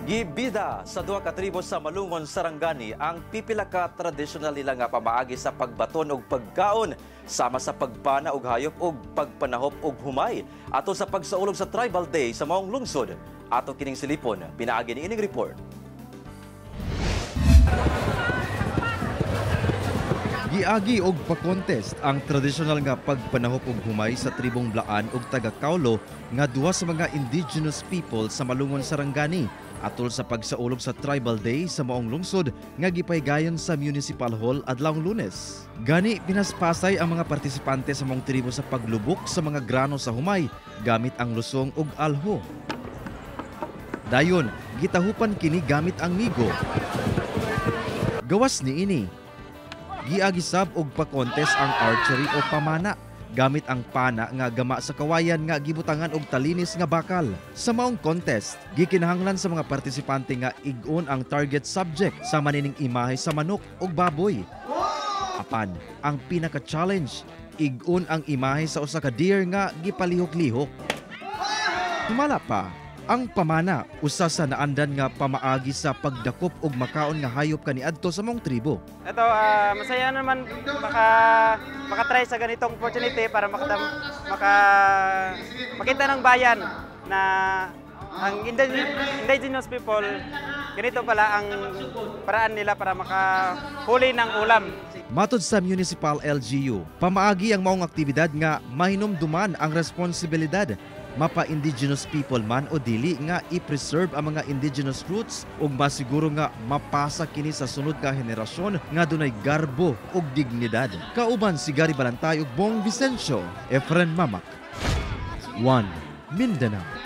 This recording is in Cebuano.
Gibida sa duha ka tribo sa Malungon, Sarangani ang pipila ka tradisyonal nila nga pamaagi sa pagbaton og pagkaon sama sa pagpana og hayop ug pagpanahop og humay atol sa pagsaulog sa Tribal Day sa maong lungsod. Ato kining silipon pinaagi ni ining report. Giagi og pa-contest ang tradisyonal nga pagpanahop og humay sa tribong Blaan ug taga Kaulo nga duha sa mga indigenous people sa Malungon, Sarangani atol sa pagsaulog sa Tribal Day sa maong lungsod nga gipahigayon sa Municipal Hall adlawng Lunes. Gani pinaspasay ang mga partisipante sa maong tribo sa paglubok sa mga grano sa humay gamit ang lusong ug alho. Dayon, gitahupan kini gamit ang migo. Gawas niini, giagisab og pa-contest ang archery o pamana gamit ang pana nga gama sa kawayan nga gibutangan og talinis nga bakal. Sa maong contest, gikinahanglan sa mga partisipante nga ig-on ang target subject sa manining imahe sa manok ug baboy. Apan, ang pinaka-challenge, ig-on ang imahe sa usa ka deer nga gipalihok-lihok. Tumala pa, ang pamana usa sa naandan nga pamaagi sa pagdakop og makaon nga hayop kaniadto sa maong tribo. Ito, masaya naman makatry sa ganitong opportunity para makita ng bayan na ang indigenous people, ganito pala ang paraan nila para makahuli ng ulam. Matod sa Municipal LGU, pamaagi ang maong aktibidad nga mahinumduman ang responsibilidad mapa-indigenous people man o dili nga i-preserve ang mga indigenous roots ug masiguro nga mapasa kini sa sunod nga henerasyon nga dunay garbo ug dignidad. Kauban si Gary Balantay ug Bong Vicencio, Efren Mamak. 1 Mindanao.